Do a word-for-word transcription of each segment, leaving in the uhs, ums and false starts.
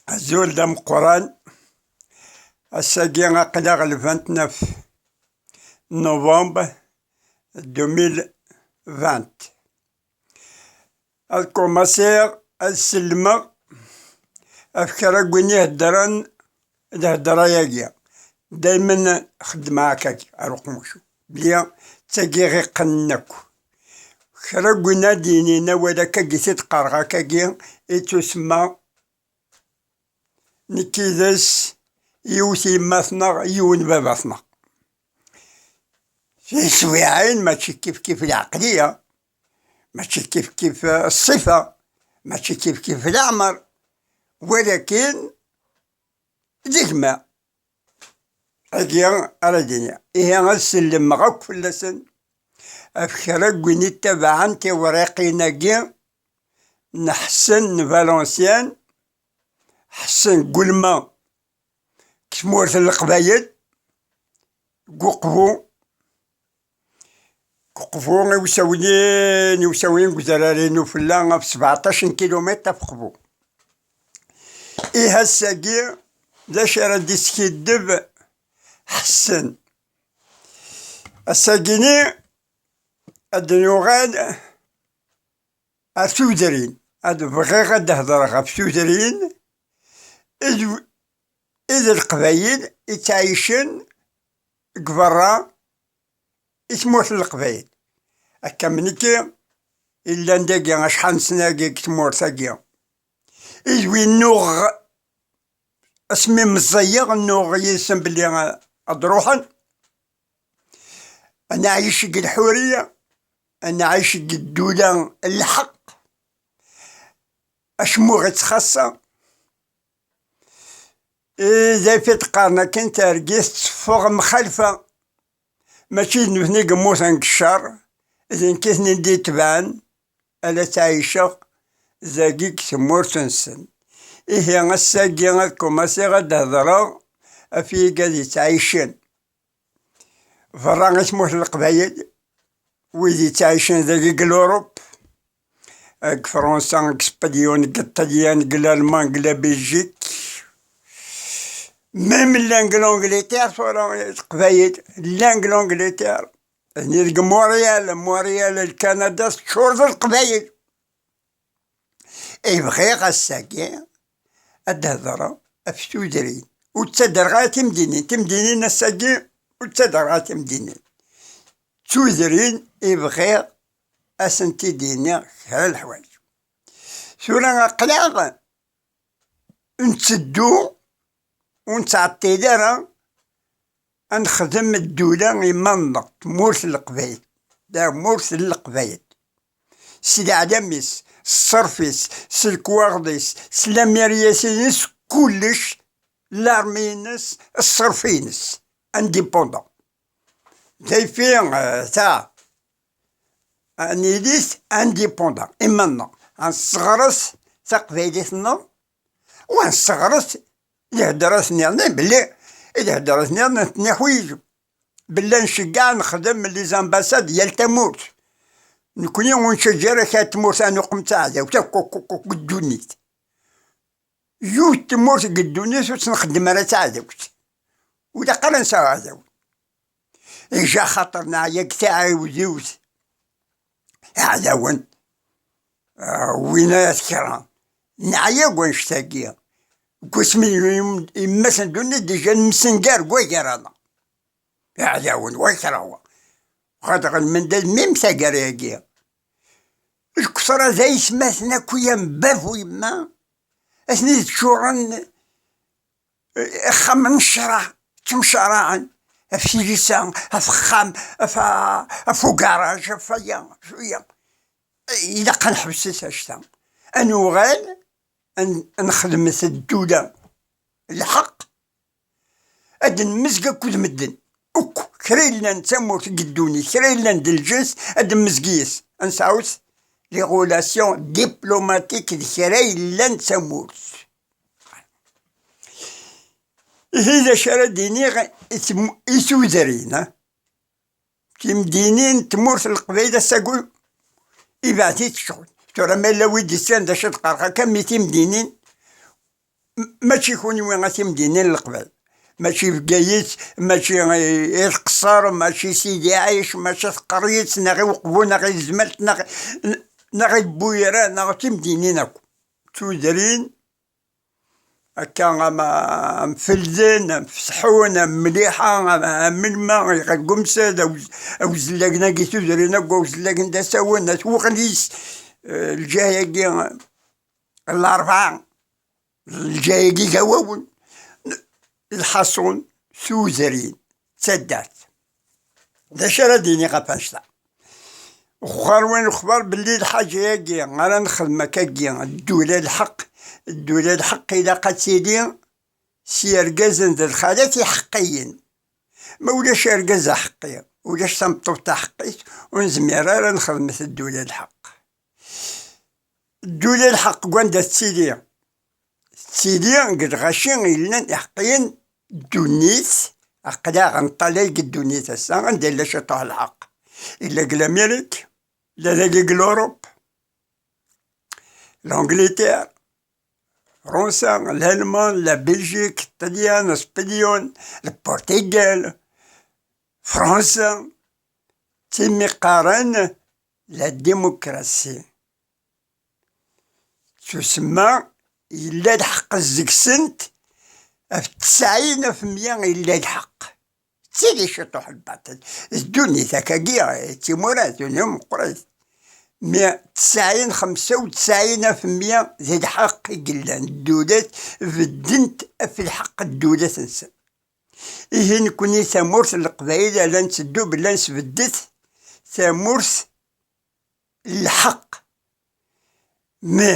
Azul d ameqqran. Ass-agi aql-aɣ le vingt-neuf novembre deux mille vingt. Ad kumaṣiɣ ad sellmeɣ ɣef kra n win iheddren d hedra-agi. Daymen xeddmeɣ akkagi ar uqmuc, bli ttagiɣ iqqnen akk. Kra n win ad d-yinin awal akkagi i t-id-qqareɣ akkagi, ittusemma nekk yid-s, yiwet yemma-tneɣ, yiwen baba-tneɣ. Tiswiɛin mačči kifkif lɛeqliya, mačči kifkif, eh, ṣṣifa, mačči kifkif leɛmer, walakin d gma. Agi ara d-iniɣ. Ihi ad sellmeɣ akk fell-asen ɣef kra n win ittabaɛen tiwriqin-agi n Ḥsen n Valenciennes, Ḥsen n Gulma, deg tmurt n Leqbayel, deg Uqbu, deg Uqbu, iwsawen-in, iwsawen deg uzrar-inu fell-a ɣef sebɛeṭṭac n kilumitr ɣef Uqbu. Ihi ass-agi, d acu ara d-iskiddeb Ḥsen? Ass-agi-ni ad d-nuɣal ar tudrin. Ad bɣiɣ ad d-hedreɣ ɣef tudrin i d, i d Leqbayel i ttɛicen deg berra i tmurt n Leqbayel. Akka am nekki, illan dagi acḥal n sna-agi deg tmurt-agi. I d win nuɣ, asmi meẓẓiyeɣ, nuɣ yid-sen belli ad d-ruḥen. Ad neɛyec deg lḥuriya, ad neɛyec deg ddula n lḥeqq. Acemma ur ɣ-ittxaṣṣa. I d ayf i d-qqaren akken, targit teffeɣ mxalfa. Mačči d nutni i yemmuten deg ccer, d nekk i ten-id itebɛen, ala ttɛiceɣ dagi deg tmurt-nsen. Ihi ass-agi ad kumaṣiɣ ad d-hedreɣ ɣef yigad yettɛicen berra i tmurt n Leqbayel, wid yettɛicen dagi deg Lurup, deg Fransa, deg Spanyun, deg Ṭṭelyan, deg Lalman, deg la Belgique. Même llan deg l'Angleterre tura Leqbayel, llan deg l'Angleterre. Atni deg Montréal, Montréal, Lkanada teččur d Leqbayel. I bɣiɣ ass-agi ad d-hedreɣ ɣef tudrin. Ur ttadreɣ ara timdinin. Timdinin ass-agi ur ttadreɣ ara timdinin. D tudrin i bɣiɣ ad sent-id-iniɣ kra n leḥwayeǧ. Tura aql-aɣ ur ntteddu, ur nettɛeṭṭil ara ad nexdem ddula iman-nneɣ, tmurt n Leqbayel, tamurt n Leqbayel. S leɛlam-is, s ṣṣerf-is, s lekwaɣeḍ-is, s lamiriyas-ines, kullec, l'armée-ines, ṣṣerf-ines, indépendant. D ayfi, eh, ta, ad nilit indépendant, iman-nneɣ, ad nesseɣres taqbaylit-nneɣ, u ad nesseɣres lhedrat-nniḍen, belli lhedrat-nniḍen ad ten-iḥwiǧ, belli ad nceggeɛ ad nexdem les ambassades yal tamurt. Nekni ur nettaǧǧa ara kra n tmurt ad nuqem d taɛdawt akk, akk, akk, akk deg ddunit. Yiwet tmurt deg ddunit ur tt-nxeddem ara d taɛdawt. Ur ilaq ara nesɛu aɛdaw. Ija axaṭer neɛya deg tiɛiwdiwt. Iɛdawen, ah, wwin-aɣ kra. Neɛya deg wannect-agi. Deg wasmi yemma-s n ddunit, dija nemsengar deg wagar-aneɣ. Iɛdawen, wa kra wa. Ɣadɣen mendad mim taggara-agi. Lkesra d aytmaten akk, ya n bab u yemma, atni d ččuren, eh, ixxamen n ccṛeɛ, ttemcaraɛen ɣef tilisa, ɣef uxxam, ɣef, ɣef ugaṛaj, ɣef waya, ɣef waya. Ilaq ad neḥbes annect-a. Ad nuɣal ad n-, ad nexdem ddula lḥeqq, ad nemmezg akked medden akk, kra yellan d tamurt deg ddunit, kra yellan d lǧens, ad nemmezg yis, ad nesɛut les relations diplomatiques d kra yellan d tamurt. Ihi d acu ara d-iniɣ i tm-, i tudrin, a? Timdinin n tmurt n Leqbayel ass-agi ibeɛt-itt ccɣel. Tura ma yella wi d-yeslan d acu ad qqareɣ akka, mi timdinin M-, mačči kunwi a timdinin n Leqbayel, mačči Bgayet, mačči i, i Lqeṣṣer, mačči Sidi Ɛic, mačči Tqeryet, neɣ i Uqbu, neɣ i Tezmalt, neɣ, neɣ i Buyra, neɣ timdinin akk. D tudrin akka am, am Felden, am Fetḥun, am Mliḥa, am, am Melma, Iɣal Gumsad, Awz-, Awzellagen-agi tudrin akk, Awzellagen d Asawen, At Wuɣlis, eh, lǧahi-agi, Larebɛa, lǧahi-agi Gawawen, lḥaṣun, tudrin, d taddart. D acu ara d-iniɣ ɣef annect-a? Uxxar win uxbar belli lḥaǧa-agi ara nexdem akkagi, ddula lḥeqq, ddula lḥeqq ilaq ad tili s yergazen d lxalat iḥeqqiyen. Ma ulac argaz aḥeqqi, ulac tameṭṭut taḥeqqit, ur nezmir ara nexdmet ddula lḥeqq. Ddula lḥeqq deg wanda tettili? Tettili deg lɣaci yellan iḥeqqiyen n ddunit. Aql-aɣ neṭṭalay deg ddunit ass-a, anda yella ciṭuḥ lḥeqq? Yella deg Lamirik, yella dagi deg Lurup, l'Angleterre, Fransa, Lalman, la Belgique, Ṭṭelyan, Aspilyon, Lpuṛtugal, Fransa, d timi qqaren la démocratie. Tusemma yella lḥeqq deg-sent, ɣef tesɛin ɣef mya yella lḥeqq. Ttili ciṭuḥ lbaṭel. D ddunit akkagi, d timura, d dunya meqqret. Mi tesɛin xemsa u tesɛin ɣef mya d lḥeqq i yellan. Ddulat beddent ɣef lḥeqq n ddulat-nsen. Ihi nekni tamurt n Leqbayel ala netteddu bella nesbeddet tamurt n lḥeqq. Mi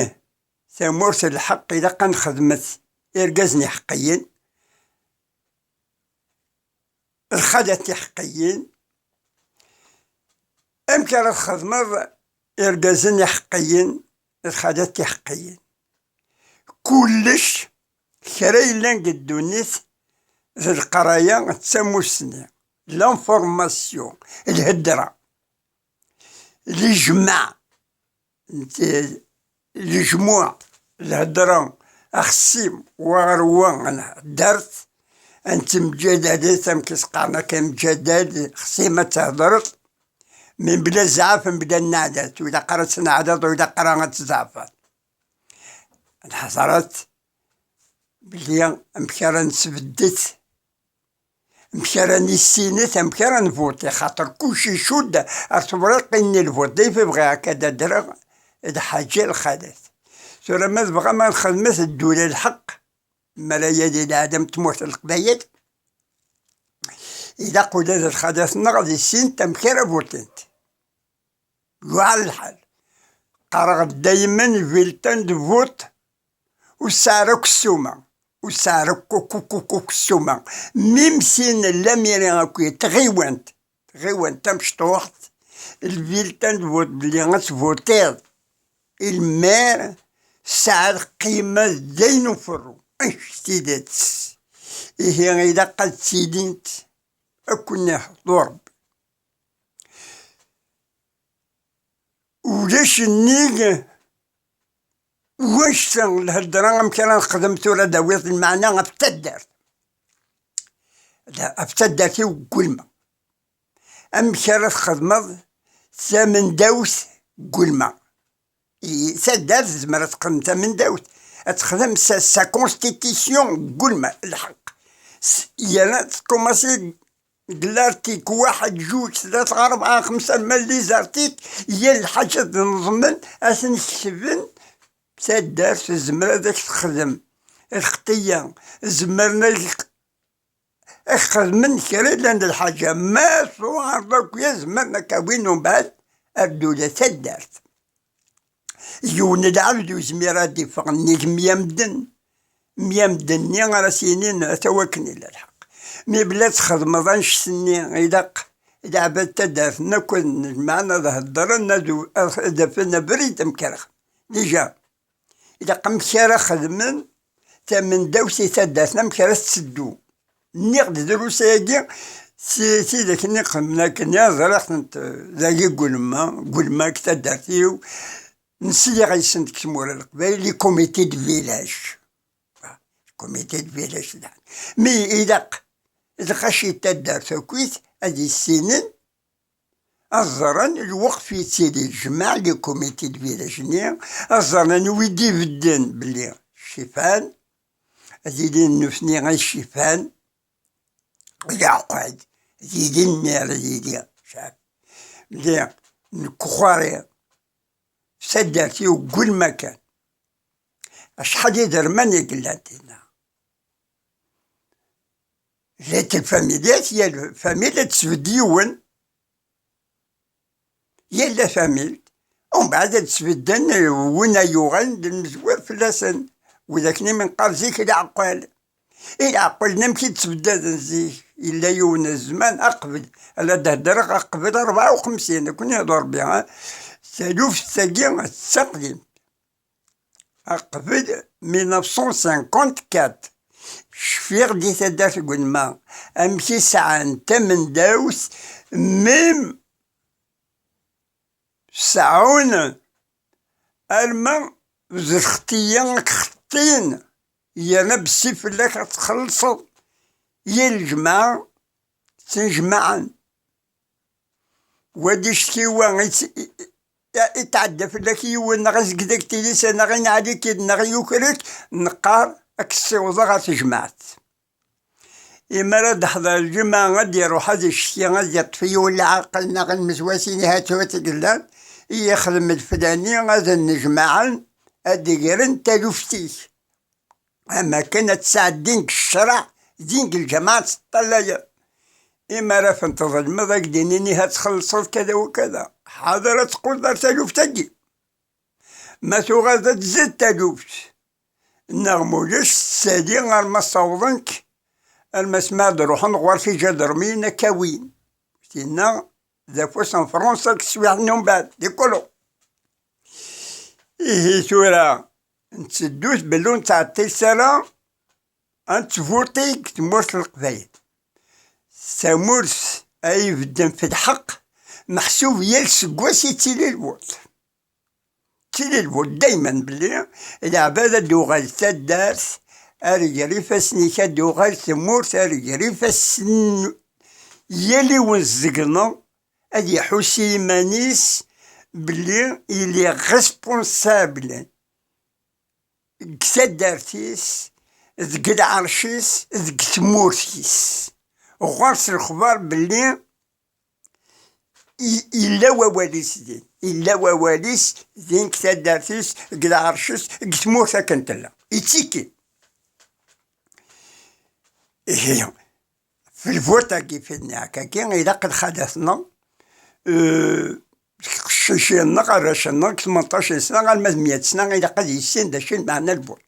tamurt n lḥeqq ilaq ad nxedmet irgazen iḥeqqiyen, lxalat iḥeqqiyen. Amek ara txedmeḍ irgazen iḥeqqiyen, lxalat iḥeqqiyen? Kullec kra yellan deg ddunit d leqraya d tamussni, l'information, lhedra, lejmaɛ, n t-, lejmuɛ, lhedra, axsim, wa ɣer wa, n tdart, ad nettemǧadad, amek i s-qqaren akka, mǧadad, xsim ad thedreḍ, mi bla zzɛaf, bla nneɛdat, ur ilaq ara ad tneɛdeḍ, ur ilaq ara ad tzeɛfeḍ. Lḥeḍrat belli amek ara nesbeddet, amek ara nissinet, amek ara nvuṭi, xaṭer kullec icudd ar tewriqin n lvuṭ. D ayen bɣiɣ akka ad d-adreɣ, d lḥaǧa lxalat. Tura ma tebɣam ad nxedmet ddula lḥeqq, mi ara yali leɛdam n tmurt n Leqbayel, ilaq ula d lxalat-nneɣ ad issint amek ara vuṭint. Yuɛer lḥal. Qqareɣ daymen bulletin de vote ur tesɛi ara akk ssuma. Ur tesɛi ara akk, akk, akk, akk, akk ssuma. Même si nella miri akk tɣiwant, tɣiwant tamecṭuḥt, le bulletin de vote belli ad tvotiḍ i lmir, tesɛa lqima d ayen uferru. Anect tidet. Ihi ilaq ad ttilint akk nniɣ d Ṛebbi. Ulac nnig wannect-a lhedra, amek ara nexdem tura, d awiḍ lmeɛna ɣef taddart. Da, ɣef taddart-iw deg ulma. Amek ara txedmeḍ tamendawt deg ulma? I taddart tezmer ad texdem tamendawt, ad texdem sa, sa constitution deg ulma, lḥeqq. S-, yerna tkumaṣi deg l'article waḥed, juj, tlata, rebɛa, xemsa, ma les articles, yal lḥaǧa ad neẓmen, ad ten-ketben, taddart tezmer ad ak-texdem lxeṭṭiyya, zemren ad ak-, ad xedmen kra yellan d lḥaǧa, ma tuɣaleḍ akya, zemren ad k-awin umbeɛd ar ddula taddart. Yiwen lɛebd ur yezmir ad d-iffeɣ nnig mya medden. Mya medden-nni ara s-yinin ata wakken illa lḥeqq. Mi bla txedmeḍ annect-nni, ilaq leɛbad taddart-nni akk ad, lmeɛna ad heddren, ad u-, ad afen abrid amek ara xedmen. Déjà, ilaq amek ara xedmen tamendawt i taddart, amek ara tetteddu. Nniɣ-d drus-agi, si-, tidak-nni xedmen akken, ẓriɣ-tent dagi deg ulma, deg ulma deg taddart-iw, nesliɣ yes-sen deg tmura n Leqbayel, les comités de village. Comité de village, d aḥ-, mi ilaq lɣaci n taddart akkit ad issinen, ad ẓren lweqt yettili lejmaɛ, les comités de village-nni, ad ẓren anwa i d-ibedden belli cifan, ad ilin nutni ay cifan, Yeɛqel, d yili nnir, d yili cɛab. Mli nekk uxari, s taddart-iw deg ulmakan. Acḥal iderman i yellan dinna? Llant lfamiliyat, yal familya tesbedd yiwen. Yal tamilt, umbeɛd ad sbedden, win ay yuɣalen d lmezwar fell-asen. Widak-nni mi neqqar zik ileɛqel. Ileɛqel amek i d-sbeddaden zik? Yella yiwen zzman, aqbel, ala d-heddreɣ, aqbel rebɛa u xemsin, nekkni d Ṛebbi, ha? Taluft-agi d taqdimt. Aqbel mille neuf cent cinquante-quatre, cfiɣ di taddart n Gulma, amek i sɛan tamendawt, mim seɛɛun, alma bzerxet-iyi ad k-xeṭṭin, yerna bessi fell-ak ad txellṣeḍ, yal lǧemɛa ttnejmaɛen. Wa d icetkiwa, i, i, i, itɛedda fell-ak yiwen, neɣ izged-ak tilisa, neɣ inɛel-ik-id, neɣ yuker-ik, neqqar ad k-ssiwḍeɣ ɣer tejmaɛt. Imi ara d-teḥḍer lǧemɛa, ad d-iruḥ ad icetki, ad d-iṭṭef yiwen leɛqel, neɣ lmezwasin, ha tura i yellan, i yexdem leflani, ad nnejmaɛen, ad d-gren taluft-ik. Am akken ad ttɛeddin deg ccreɛ, din deg lǧameɛ ad teṭṭalayeḍ. Imi ara ten-tḍelmeḍ, ad k-d-inin ihi ad txellṣeḍ kada u kada. Ḥader ad teqquleḍ ar taluft-agi. Ma tuɣaleḍ ad tzad taluft, neɣ ma ulac tettali arma ssawḍen-k, arma s ma ad ruḥen ɣur-k iǧadarmiyen ad k-awin. Tinna d afus n Fransa deg teswiɛt n umbeɛd, di kulu. Ihi tura, nteddu-t belli ur nettɛeṭṭil ara ad nettvuṭi deg tmurt n Leqbayel. Tamurt ay ibedden f lḥeqq, meḥsub yal seggas yettili lvuṭ. Yettili lvuṭ daymen belli leɛbad ad d-uɣal taddart, ar ger ifassen-ik ad d-uɣal tmurt, ar ger ifassen yal yiwen seg-neɣ ad iḥuss i yiman-is belli il est responsable deg taddart-is, deg lɛerc-is, deg tmurt-is. Ɣur-s lexbar belli i-, illa wawal-is din, illa wawal-is din deg taddart-is, deg lɛerc-is, deg tmurt akken tella. Ittiki. Ihi, f lvuṭ-agi, fi dniɛek-agi, ilaq lxalat-nneɣ, eh, deg iqeccicin-nneɣ, arrac-nneɣ, deg tmenṭac sna, arma d meyya sna, ilaq ad yissin d acu i lmeɛna n lvuṭ.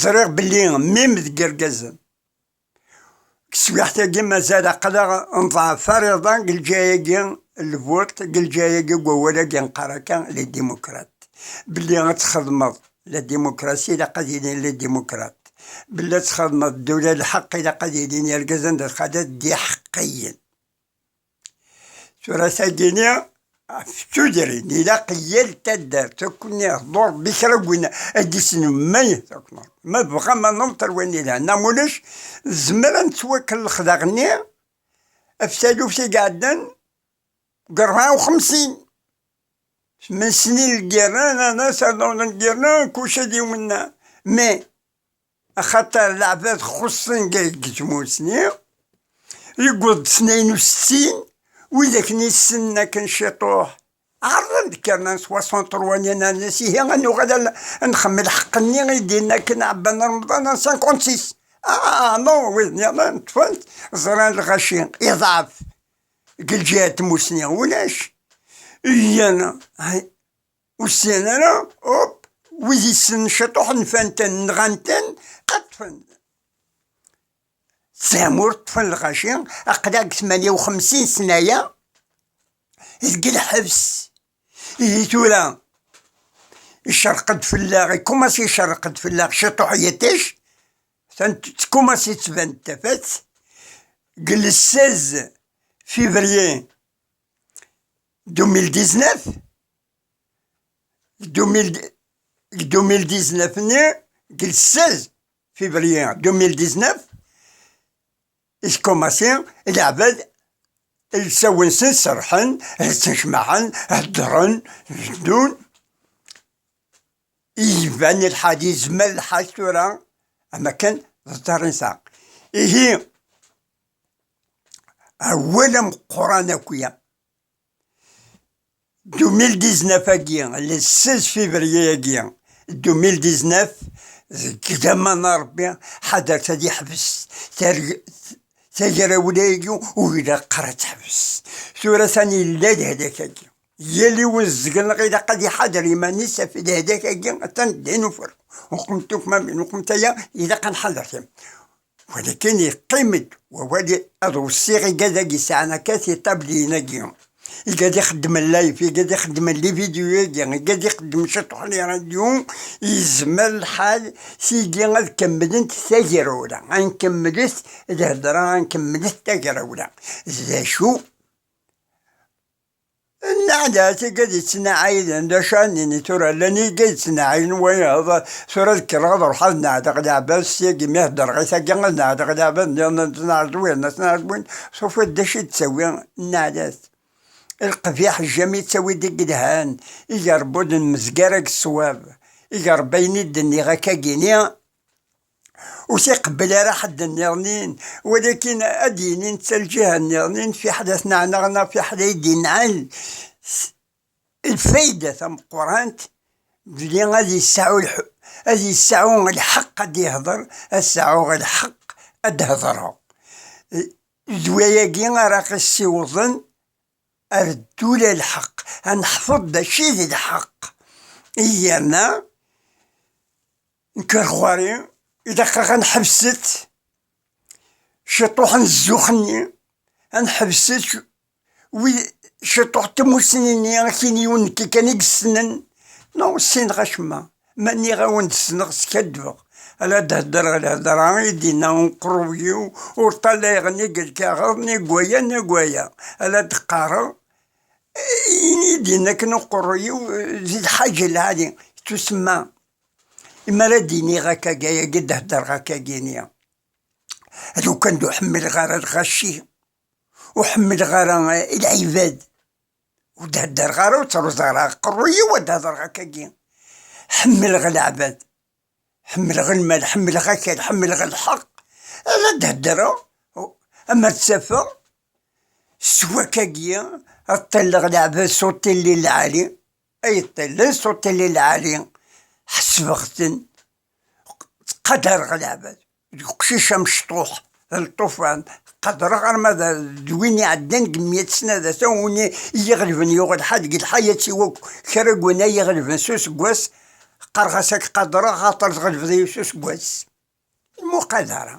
Ẓriɣ belli mim deg irgazen, deg teswiɛt-agi mazal aql-aɣ nḍeɛf ariḍa deg lǧay-agi n lvuṭ, deg lǧay-agi n wawal-agi neqqar akka, les démocrates. Belli ad txedmeḍ la démocratie, ilaq ad ilin les démocrates. Belli ad txedmeḍ ddula n lḥeqq, ilaq ad ilin irgazen d lxalat d iḥeqqiyen. Tura tagini ɣef tudrin, ilaq yal taddart akk-nni d Ṛebbi kra n win ad d-isnen may, ma bɣa ma nunṭer win ilhan, neɣ mulac, nezmer ad nettwakellex daɣenni ɣef taluft i iɛeddan deg rebɛa u xemsin. Tmen snin n lgirra, nana, serdun n lgirra, kuc ad iwenna. Mais, axaṭer leɛbad xuṣṣen deg, deg tmurt-nni, yewweḍ-d tnayen u settin, widak-nni ssnen akken ciṭuḥ, ɛerḍen-d kkernan soixante-trois, nnan-as, ihi ad nuɣal ad, ad nxemmel lḥeqq-nni i d-yenna akken Ɛebban Remḍan en cinquante-six. Ah, non, wid nniḍen ṭṭfen-t, ẓran lɣaci, iḍɛef deg lǧiha n tmusni, ulac. Yan, ay, ur ssinen ara, hop, wid yessnen ciṭuḥ nfan-ten, nɣan-ten, ṭṭfen. Tamurt ṭṭfen lɣaci, aql-aɣ deg tmanya u xemsin sna-ya, deg lḥebs. Ihi tura, icerreq-d fell-aɣ, ikumas icerreq-d fell-aɣ ciṭuḥ yiṭij, tant-, tkumas yettban-d tafat, deg le seize février deux mille dix-neuf, deux mille, deux mille dix-neuf-nni, deg le seize, février deux mille dix-neuf, iskumasi leɛbad, lsawen-nsen serḥen, ttnecmaɛen, heddren, beddun. Iban lḥal, yezmer lḥal tura, am akken d ddar nesɛa. Ihi, awal ameqqran akya, deux mille dix-neuf agi, le seize février agi, deux mille dix-neuf, deg laman n Rebbi, ḥadret ad yeḥbes targ-, tagrawla-agi, ur ilaq ara ad teḥbes. Tura sani yella lehlak-agi. Yal yiwen seg-neɣ ilaq ad iḥader iman-is ɣef lehlak-agi, atan din ufer. Uqmet ukmam, uqmet aya, ilaq ad nḥader tim. Walakin yeqqim-d wawal, ad weṣṣiɣ igad-agi yesɛan akka tiṭabliyin-agi. Igad ixeddmen live, igad ixeddmen les vidéos-agi, igad ixeddmen ciṭuḥ n les radios, yezmer lḥal sigi ad kemmlent tagrawla. Ad nkemmlet lhedra, ad nkemmlet tagrawla. D acu? Nnaɛlat, igad yettnaɛiden, d acu ara nini tura? Llan igad yettnaɛiden wayeḍ, tura ad kkreɣ ad ruḥeɣ ad neɛdeɣ leɛbad, syagi mi heddreɣ i tagi, ad neɛdeɣ leɛbad nniḍen, ad tneɛdeḍ win, ad tneɛdeḍ win, tufiḍ d acu i d-ttawi nnaɛlat. Lqbiḥ jamais yettawi-d i yelhan, iger Rebbi ur d-nmezgar deg ṣṣwab, iger Rebbi ayen i d-nniɣ akkagini, ur t-iqebbel ara ḥedd nniḍnin, walakin ad d-yini netta lǧiha nniḍnin, fiḥel ad t-neɛneɣ neɣ fiḥel ay d-inɛel. S-, lfayda tameqqrant belli ad yesɛu lḥ-, ad yesɛu lḥeqq ad yehder, ad sɛuɣ lḥeqq ad d-hedreɣ. D wayagi ara ɣ-issiwḍen ar ddula lḥeqq, ad neḥfeḍ d acu i d lḥeqq. Yerna, nekk ar ɣur-i, ilaq-aɣ ad nḥebset ciṭuḥ n zzux-nni, ad nḥebset wi-, ciṭuḥ n tmussni-nni, akin yiwen nekk kan i yessnen. Non, ur ssineɣ acemma. Ma nniɣ-awen-d ssneɣ, skaddbeɣ. Ala d-heddreɣ lhedra i d-inna uqerruy-iw, ur ṭṭalayeɣ ni deg lkaɣeḍ, ni deg waya, ni deg waya. Ala d-qqareɣ, ayen i d-inna akken uqerruy-iw, di lḥaǧa lɛali, tusemma. Imi ara d-iniɣ akkagi, ayagi d-heddreɣ akkagi-ni. Lukan d ur ḥemmleɣ ara lɣaci, ur ḥemmleɣ ara, eh, lɛibad. Ur d-heddreɣ ara, ur ttruẓ ara aqerruy-iw ad d-hedreɣ akkagi. Ḥemmleɣ leɛbad, ḥemmleɣ lmal, ḥemmleɣ akal, ḥemmleɣ lḥeqq. Ad d-heddreɣ, ama ad tt-afeɣ, s wakagi, ad ṭṭilleɣ leɛbad s uṭilli lɛali, ay ṭṭillen s uṭilli lɛali, ḥesbeɣ-ten, ttqadareɣ leɛbad. D uqcic amecṭuḥ, d lṭufan, qadreɣ arma d, d win iɛeddan deg meyya sna, d ata win i yi-ɣelben, yuɣ lḥal deg lḥayat-iw akk, kra n win ay iɣelben s useggas, qqareɣ-as ad k-qadreɣ, axaṭer tɣelbeḍ-iyi s useggas. Lmuqadara.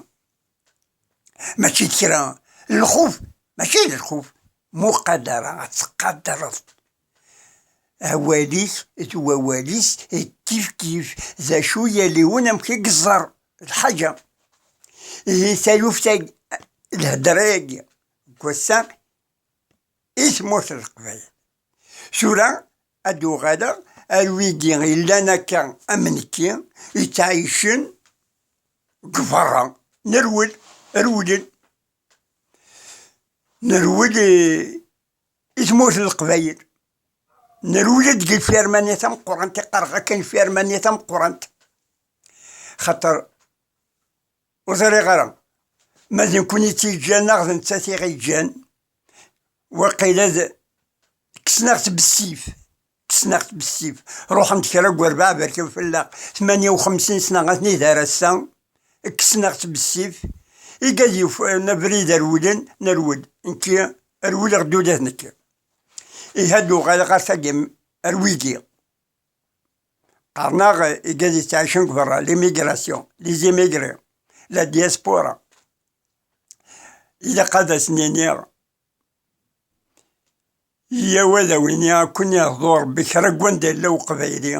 Mačči d kra n lxuf, mačči d lxuf. Muqadara, ad tettqadareḍ. Awal-ik d wawal-is kif kif, d acu yal yiwen amek i yeẓẓar lḥaǧa. Ihi taluft-agi, lhedra-agi, deg wass-a, i tmurt n Leqbayel. Tura ad d-uɣaleɣ ar wigi yellan akka am nekki, yettɛicen deg berra. Nerwel, rewlen. Nerwel i, i tmurt n Leqbayel. Nerwel-d deg lfirma-nni tameqqrant, i qqareɣ akken lfirma-nni tameqqrant. Xaṭer ur ẓriɣ ara ma d nekkni i tt-yeǧǧan neɣ d nettat i ɣ-yeǧǧan. Waqila d, kksen-aɣ-tt bessif, kksen-aɣ-tt bessif. Ruḥen-d kra n werbaɛ berkan fell-aɣ, tmanya u xemsin sna atni dar ass-a, kksen-aɣ-tt bessif. Igad yufan abrid rewlen, nerwel. Nekki, rewleɣ-d ula d nekki. Ihi ad uɣaleɣ ɣer tagi, ar wigi. Qqaren-aɣ igad yettɛicen deg berra, l'immigration, les immigrés, la diaspora. Ilaq ad asen-iniɣ, yyaw ad awen-iniɣ, ad ken-ihḍu Rebbi kra n wanda yella uqbayli,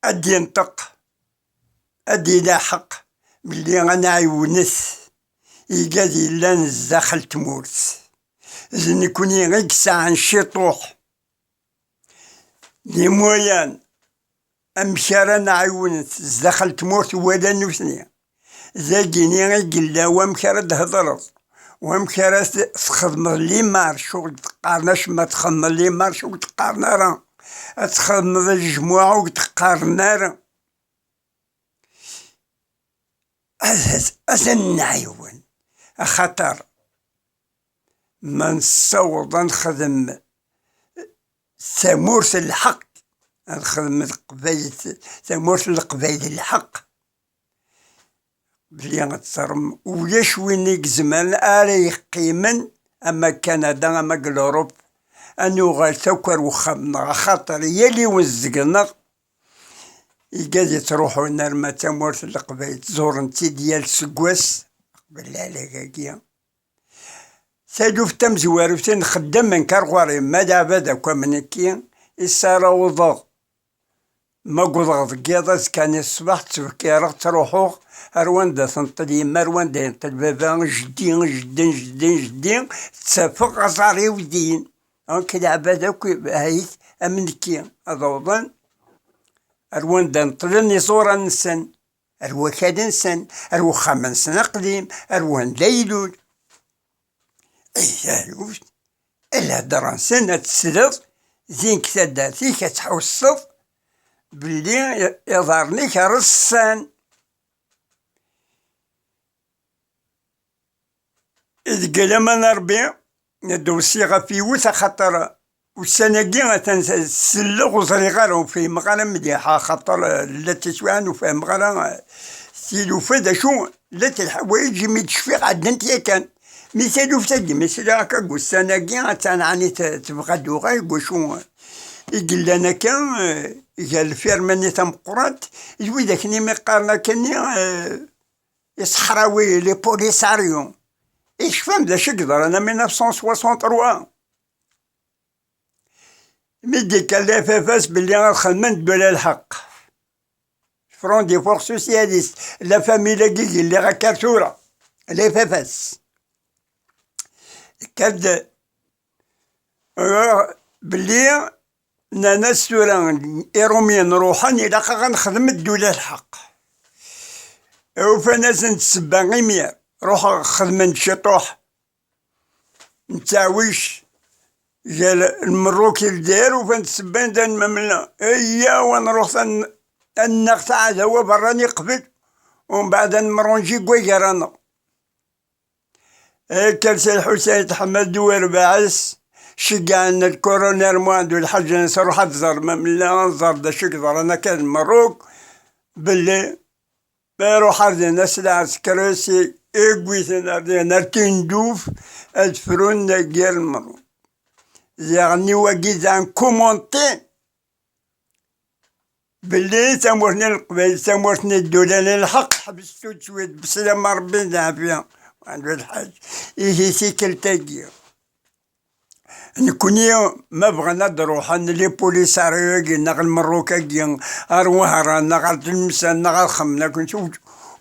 ad d-yenṭeq, ad d-ilaḥeq belli ad nɛiwnet igad yellan zdaxel tmurt. D nekni i yesɛan ciṭuḥ les moyens amek ara nɛiwen zdaxel tmurt wala nutni. Dagini i yella wamek ara d-hedreḍ, wamek ara t-, txedmeḍ limarc, ur d-qqaren acemma, txedmeḍ limarc ur d-qqaren ara, ad txedmeḍ lejmuɛ ur d-qqaren ara. Ad, ad nɛiwen, axaṭer ma nessaweḍ ad nexdem tamurt n lḥeqq, ad nexdem Leqbayel, tamurt n Leqbayel n lḥeqq, belli ad teẓrem ulac win i izemren ara yeqqimen ama deg Kanada, ama deg Lurup, ad nuɣal akk ar wexxam-nneɣ, axaṭer yal yiwen seg-neɣ igad yettruḥun arma d tamurt n Leqbayel, ttẓuren-tt-id yal seggas, qbel leɛlag-agi. Taluft tamezwarut i nxeddem, nekk ar ɣur-i, ma d aɛbad akk am nekki, i s ara awḍeɣ, ma wwḍeɣ deg yiḍ, azekka-nni ṣṣbeḥ ttbekkireɣ, ttruḥuɣ ar wanda tenṭel yemma, ar wanda yenṭel baba, jeddi, jeddi, jeddi, jeddi, ttafeɣ aẓar-iw din. Donc, leɛbad akk, ahit, am nekki, ad awḍen ar wanda neṭlen iẓuran-nsen, ar wakal-nsen, ar wexxam-nsen aqdim, ar wanda ilul. Ay taluft, lhedra-nsen ad tesleḍ, din deg taddart-ik ad tḥusseḍ belli iḍarren-ik reṣṣan. Deg laman n Ṛebbi, ad d-wsiɣ ɣef yiwet, axaṭer ussan-agi atan selleɣ ur ẓriɣ ara, ur fhimeɣ ara mliḥ, axaṭer, eh, llant teswiɛin ur fhimeɣ ara, eh, tilufa d acu, llant lḥawayeǧ imi d-cfiɣ ɛeddant yakan. Mi taluft-agi, mi sliɣ akka deg ussan-agi, attan ɛni t-, tebɣa ad d-tuɣal, deg wacu i yellan akka, eh, gar lfirma-nni tameqqrant, d widak-nni mi qqaren akkenni, eh, iṣeḥrawi, les Polisario. I tecfam d acu i yeḍran en mille neuf cent soixante-trois? Mi d-ikka L F F S belli ad xedmen ddula lḥeqq. Front des Forces Socialistes, la famille-agi i lliɣ akka ar tura, L F F S. Ikka-d, uh, belli nnan-as tura Iṛumyen ruḥen, ilaq-aɣ ad nexdem ddula lḥeqq. Ufan-asen-d ssebba imir, ruḥeɣ xedmen-d ciṭuḥ n ttaɛwic gar Lmerruk d Lezzayer, ufan-d ssebba n dan mamla. Eyya, wa nruḥ tan-, ad nnaɣ taɛdawa berrani qbel, umbeɛd ad nemṛunji deg wagar-aneɣ. Akka Si Lḥusayen Tḥemmad d urbaɛ-is ceggɛen lkuruner Muɛend Ulḥaǧ-nnes, ruḥ ad tẓer mamla, ad tẓer d acu i yeḍran akka di Lmerruk, belli ma iruḥ ar din aslaɛer s krasi, i wwiten ar din ar Tinduf, ad frun dagi ar Lmerruk. Ziɣen i wagi d un commentaire belli tamurt-nni n Leqbayel, tamurt-nni ddula n lḥeqq, ḥbes tout de suite, beslama Ṛebbi d Ɛafya, Muɛend Ulḥaǧ. Ihi tikkelt-agi, nekni ma bɣan ad d-ruḥen les Polisario-agi neɣ Lmerruk-agi ar Wehran neɣ ar Tlemsan neɣ ar Xemmemen, ur,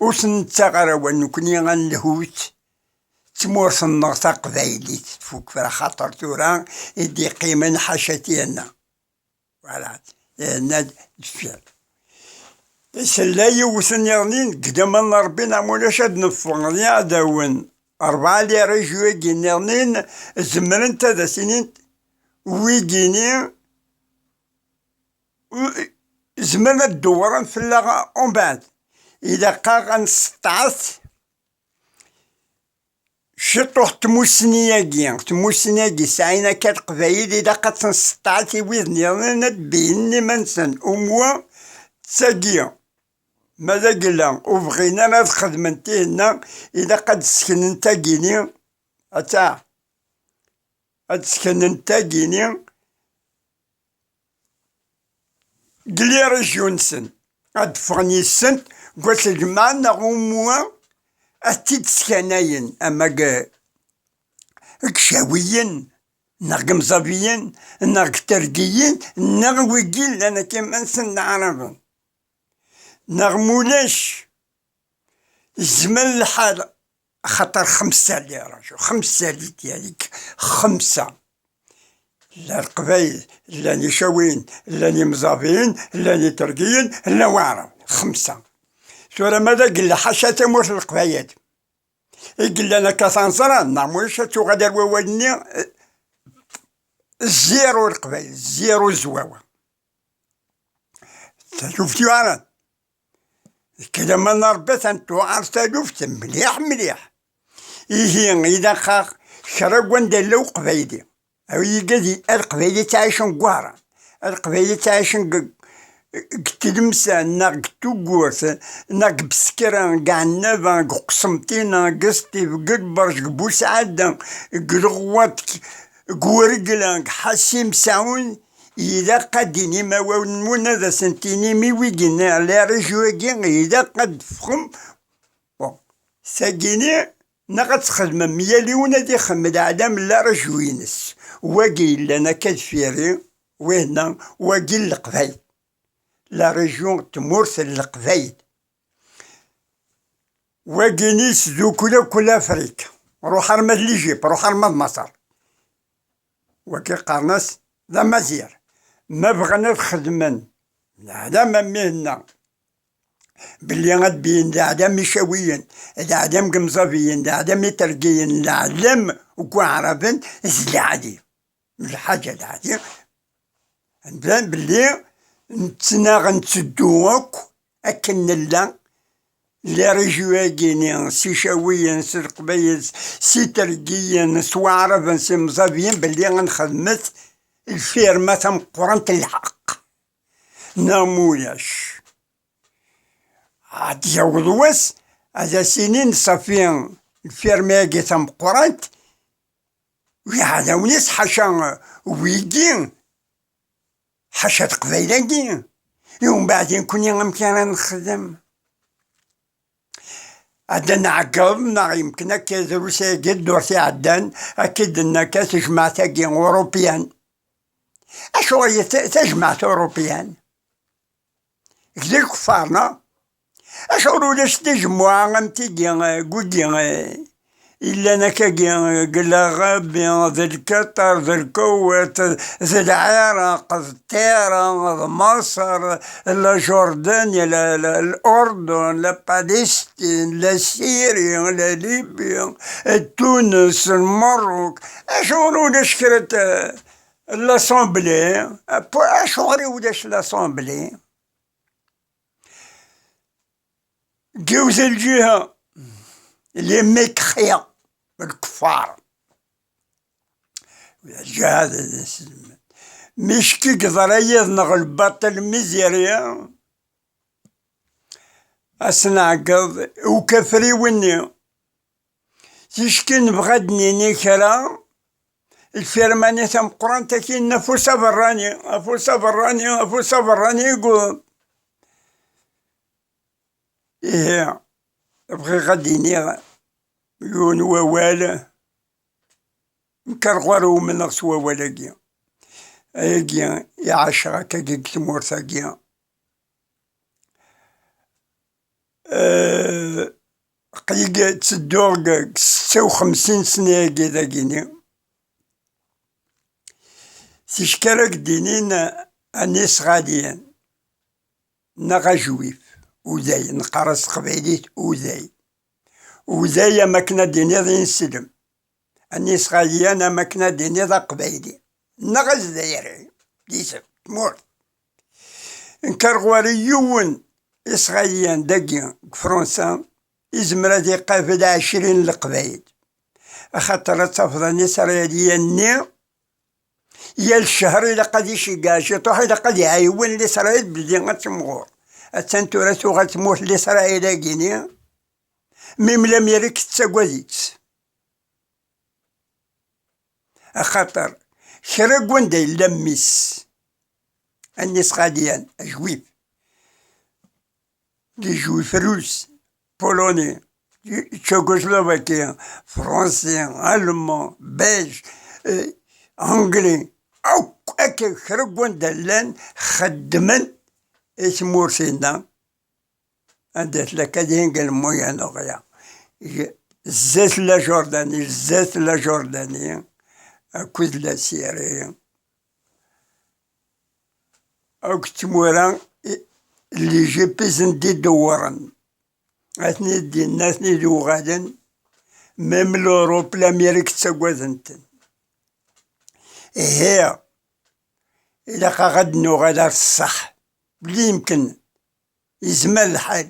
ur sen-nettaɣ ara awal, nekni ad nelhut d tmurt-nneɣ taqbaylit, tfuk, axaṭer tura i d-iqqimen ḥaca tiyanna. Voilà, yerna-d deffir. Tella yiwet nniḍen deg laman n Ṛebbi neɣ ma ulac ad neffeɣ d iɛdawen. Rebɛa les régions-agi nniḍen zemrent ad as-inint wigini, u-, zemren ad dewwren fell-aɣ umbeɛd. Ilaq-aɣ ad nesteɛret ciṭuḥ tmussni-agi, tmussni-agi sɛin akka Leqbayel, ilaq ad tenseṭɛet i wid nniḍen ad d-beyynen iman-nsen, umwa d tagi, ma d agella ur bɣin ara ad xedmen tihenna, ilaq ad d-seknen tagini, atta, ad d-seknen tagini, deg les régions-nsen, ad d-ffɣen yis-sent deg wass n lǧemɛa neɣ umwa, ad t-id-skanayen, ama deg, deg Icawiyen, neɣ deg Imẓabiyen, neɣ deg Tergiyen, neɣ wigi llan akka iman-nsen d Aɛraben. Neɣ mulac, yezmer lḥal, axaṭer xemsa li raju, xemsa li tyarik, xemsa. Llan Leqbayel, llan Icawiyen, llan Imẓabiyen, llan Itergiyen, llan Waɛrab. Xemsa. Tura ma d agella ḥaca tamurt n Leqbayel i yellan akka tanẓra, neɣ mulac ad tuɣal ar wawal-nni, eh, zéro Leqbayel, zéro Zwawa. Taluft yuɛren. Deg laman n Ṛebbi ad ten-tuɛer taluft mliḥ mliḥ. Ihi ilaq-aɣ kra n wanda yella uqbayli. Awi igad, a Leqbayel ttɛicen deg Wehran, a Leqbayel ttɛicen deg, deg Tlemsan, neɣ deg Tuggurt, neɣ deg Beskra, deg Ɛennaba, deg Uqsenṭina, deg Sṭif, deg Lberǧ, deg Busɛada, deg Leɣwaṭ, deg Wergla, deg Ḥasi Msaɛun. Ilaq ad d-tinim awal-nwen, ad asen-tinim i wigi n la région-agi, ilaq ad d-teffɣem. Bon, tagini, neɣ ad txedmem, yal yiwen ad ixdem leɛlam n la région-ines. Wagi yellan akka deffir-i, wihin, wagi n Leqbayel. La région, tmurt n Leqbayel. Wagini tesdukul akk Lafrik. Ruḥ arma d Lijip, ruḥ arma d Maṣer. Wagi qqaren-as d Amaziɣ. Ma bɣan ad xedmen leɛlam am mihenna, belli ad beyyen leɛlam Icawiyen, leɛlam Gemẓabiyen, leɛlam Itergiyen, leɛlam n Waɛraben, d leɛli. Lḥaǧa leɛli. Nban belli nettnaɣ, netteddu akk akken nella, la région-agi-ni, s Icawiyen, s Leqbayel, s Itergiyen, s Waɛraben, s Imẓabiyen, belli ad nxedmet lfirma tameqqrant n lḥeqq. Neɣ mulac, ad d-yaweḍ wass ad as-inin ṣafi, lfirma-agi tameqqrant, ur iɛdawen-is ḥaca wigi, ḥaca teqbayla-agi. I umbeɛd nekkni amek ara nexdem? Ad d-nɛeggeḍ, neɣ yemken akka drus-agi ddurt iɛeddan, akka i d-tenna akka tejmaɛt-agi Urupian. Acuɣer i ta-, tajmaɛt Urupian? G d lkeffar, neɣ? Acuɣer ulac tajemmuɛa am tigi, eh, g wigi, eh, illan akkagi, eh, g Laɣabi, d Lkaṭar, d Lkuwait, d Lɛiraq, d Tira, d Maṣer, la Jordanie, la, la, l'Urdun, la Palestine, la Syrie, la Libye, d Tunes, Lmerruk. Acuɣer ulac kra n t-, l'Assemblée? Acu-, acuɣer i ulac l'Assemblée? Deg yiwet lǧiha, les mécréants, lkeffar. Lǧiha d, d, mi cki yeḍra yid-neɣ lbaṭel, miseria, ad s-nɛeggeḍ i ukafriw-nni. Ticki nebɣa ad d-nini kra, lfirma-nni tameqqrant-agi n afus aberrani, afus aberrani, afus aberrani i yuḍen. Ihi, bɣiɣ ad d-iniɣ yiwen wawal, nekk ar ɣur umneɣ s wawal-agi. Ayagi iɛaceɣ akkagi deg tmurt-agi. Eh, aql-i ttedduɣ deg setta u xemsin sna-agi dagini. Ticki ara k-d-inin anisɣaliyen neɣ ajwif, uday, neqqar-as s teqbaylit uday. Uday am akken ad d-tiniḍ ineslem. Anisɣaliyan am akken ad d-tiniḍ aqbayli. Neɣ azzayri, d isem, tmurt. Nekk ar ɣur-i yiwen isɣaliyan dagi deg Fransa, izmer ad iqabel ɛecrin n leqbayel. Axaṭer ad tafeḍ anisrayliyan-nni, yal ccher ilaq ad iceggeɛ ciṭuḥ, ilaq ad iɛiwen Lisrayil belli ad timɣur. Attan tura tuɣal tmurt n Lisrayil-agi-ni, mi mlamir-ik tettagad-itt. Axaṭer kra n wanda yella mmi-s, anisɣaliyan, ajwif, les juifs russes, polonais, tchécoslovaquie, français, allemand, belge, eh, anglais, akk akka kra n wanda llan xeddmen i tmurt-inna. Anda tella Acadie n Moyen-Orient, zdat la Jordanie, zdat la Jordanie, akked la Syrie, akked tmura, i-, les G P S n d-idewwren. Atni d-, atni d-uɣalen, même l'Europe, l'Amérique ttagaden-ten. Ihi, ilaq-aɣ ad nuɣal ar ṣṣeḥ. Belli yemken, yezmer lḥal,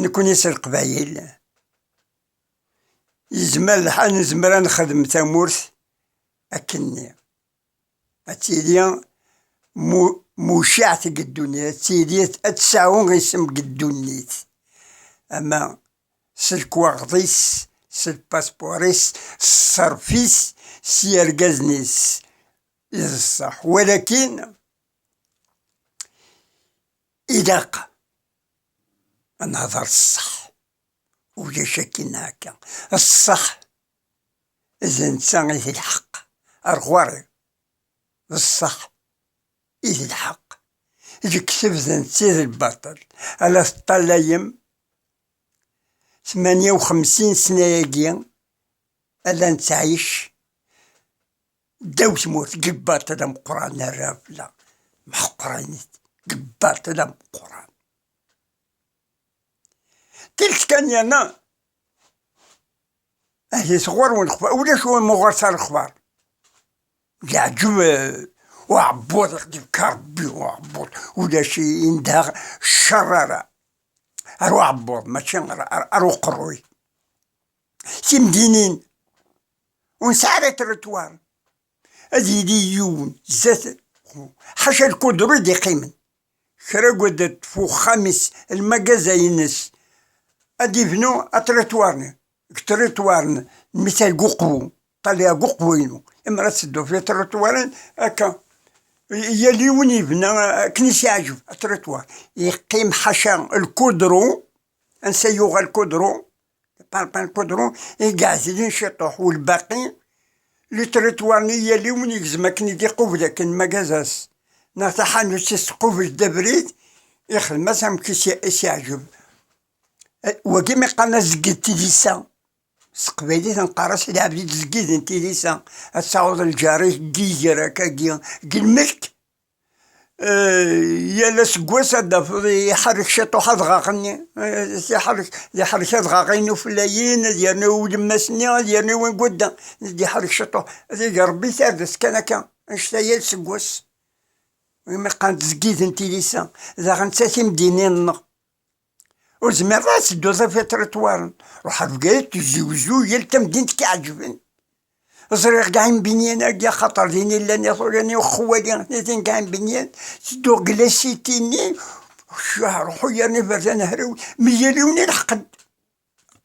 nekni s Leqbayel, yezmer lḥal nezmer ad nexdem tamurt akkenni. Ad tili mu-, mucaɛet deg ddunit, ad tili, ad tesɛu isem deg ddunit. Ama s lekwaɣeḍ-is, s lpaspuṛ-is, s ṣṣerf-is, s yergazen-is. I d ṣṣeḥ. Walakin ilaq ad nehder ṣṣeḥ. Ulac akken akka. Ṣṣeḥ d netta i d lḥeqq. Ar ɣur-i. D ṣṣeḥ i d lḥeqq. Lekteb d netta i d lbaṭel. Ala teṭṭalayem tmanya u xemsin sna-agi, ala nettɛic ddaw tmurt, deg lbaṭel ameqqran, ara fell-a meqqranit, deg lbaṭel ameqqran. Tilt kan yerna, ahi sɣur-wen lexbar, ulac ur muɣer s lexbar. Leɛǧeb, eh, uɛebbuḍ, ixdem-k Rebbi, uɛebbuḍ, ulac i, i nedheɣ ccer ara. Ar uɛebbuḍ, mačči ar, ar, ar uqerruy. Timdinin, ur nesɛi ara trottoir. Ad yili yiwen zdat, ḥaca lkudru i d-iqqimen. Kra n wanda ṭṭef uxxam-is, lmagaza-ines, ad ibnu atrottoir-nni. Deg trottoir-nni, lmital deg uqbu, ṭalya deg uqbu-inu. Imer ad teddu fi trottoir-nni, akka. Yal yiwen yebna akken i s-yeɛǧeb atrottoir. Yeqqim ḥaca lkudru, ansa yuɣal lkudru, parpin lkudru, i yeɛzilen ciṭuḥ, u lbaqi, les trottoirs-nni yal yiwen yegzem akken i d-iqubel akken magazas, neɣ taḥanut-is tqubel-d abrid, ixdem-as amek i s-, i s-yeɛǧeb. Eh, wagi mi qqaren azeggi n tilisa, s teqbaylit neqqar-as lɛebd i d-zeggiden tilisa, ad taweḍ lǧar-ik deg yiger akkagi, deg lmelk, Eh, yal aseggas ad d-tafeḍ iḥerrek ciṭuḥ adɣaɣ-nni, eh, iḥerrek, iḥerrek adɣaɣ-inu fell-ayin, ad yernu ulemmas-nni, ad yernu win gudda, ad iḥerrek ciṭuḥ, ad ig Rebbi tardest kan akka, annect-a yal aseggas. Imi qqaren-d zgid n tilisa, daɣen d tatimdinin-nneɣ. Ur zmireḍ ad tedduḍ ɣef itriṭwaren. Ruḥ ar Bgayet, Tizi Wezzu, yal tamdint i k-iɛeǧben. Ẓriɣ Gaɛin Binyan-agi, axaṭer din i llan iḍulan-iw xwali, nitni Gaɛin Binyan, tedduɣ deg la cité-nni, ruḥu yerna iberdan hraw, mi yal yiwen ilḥeq-d.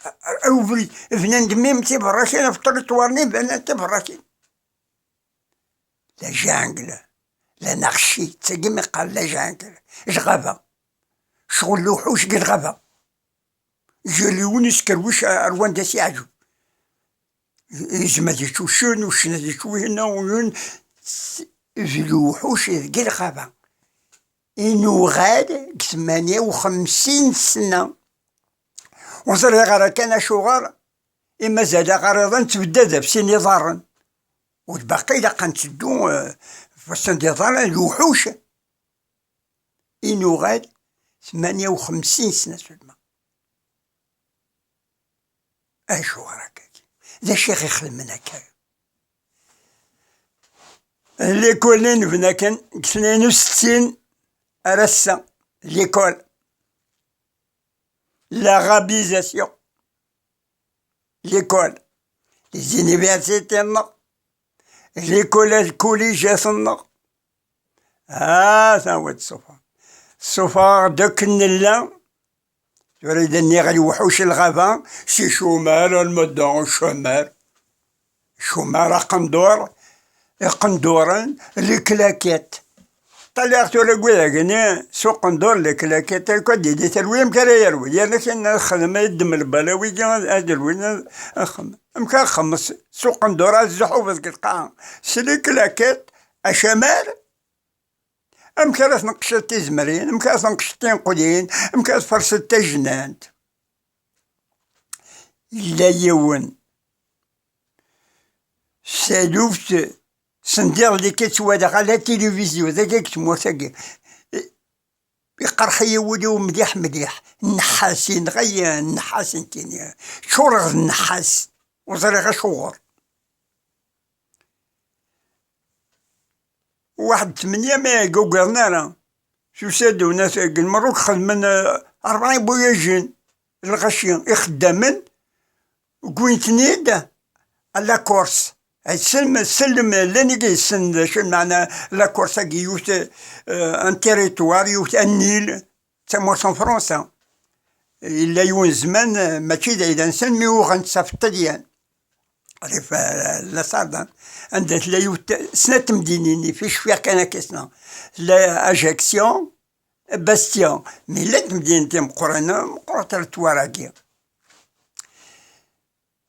Ar, ar ubrid, bnan-d mim tiberrakin, ɣef triṭwar-nni banan tiberrakin. La jungle, l'anarchie, d tagi mi qqaren la jungle, lɣaba. Ccɣel lewḥuc deg lɣaba. Yal yiwen yeskerwic ar wanda s-yeɛǧeb. Izem ad yečč uccen, uccen ad yečč wihin, wihin. D lewḥuc deg lɣaba. I nuɣal deg tmanya u xemsin sna. Ur ẓriɣ ara kan acuɣer i mazal aɣar iḍan ttbeddad ɣef sin iḍarren. U lbaqi ilaq ad netteddu, eh, ɣef wassen d iḍarren, lewḥuc. I nuɣal tmanya u xemsin sna seulement. Acuɣer akkagi? D acu i ɣ-ixedmen akka? Likul i nebna kan deg tnayen u settin ar ass-a. Likul. L'arabisation. Likul. Les universités-nneɣ. Likul, lkulijat-nneɣ. Ah, ta wa d ṣṣufa. Ṣṣufa d akken nella. Tura i d-nniɣ lewḥuc n lɣaba, si chômeur, alma d chômeur. Chômeur, aqendur, iqenduren, les claquettes. Ṭaliɣ tura deg widak-nni, s uqendur, les claquettes, akk ad d-yili terwi, amek ara yerwi? Yerna kan ad xedmen, ad ddem lbala wigi, ad, ad rwin, ad, ad xedmen. Amek ara xedmen s, s uqendur, ad zzuḥuben deg lqaɛa? S les claquettes, acamar, amek ara tneqceḍ tizemrin? Amek ara tneqceḍ tinqulin? Amek ara tferseḍ tajnant? Yella yiwen s taluft, sendiḍelli kan ttwaliɣ ala tilivizyu dagi deg tmurt-agi. Iqerḥ-iyi wul-iw mliḥ mliḥ. Nnḥas, yenɣa-yi nnḥas nekkini. Ččureɣ d nnḥas. Ur ẓriɣ acuɣer. Waḥed tmenya ma iɛegga ugaden ara. Tusa-d unat deg Lmerruk xedmen, eh, rebɛa ibuyajen. Lɣaci ixeddamen, wwin-ten-id à la Corse. Ay sellem, sellem, llan i yessen d acu lmeɛna la Corse-agi, yiwet, eh, un territoire, yiwet, un île, d tamurt n Fransa. Yella yiwen zzman, eh, mačči d ayla-nsen, mi uɣen-tt ɣef Ṭṭelyan. Rrif, eh, la Sardane. Anda tella yiwet, snat temdinin, fi cfiɣ kan akka isna. Tella Ajaccio, Bastia. Mi llant temdinin timeqqranin, meqqret territoire-agi.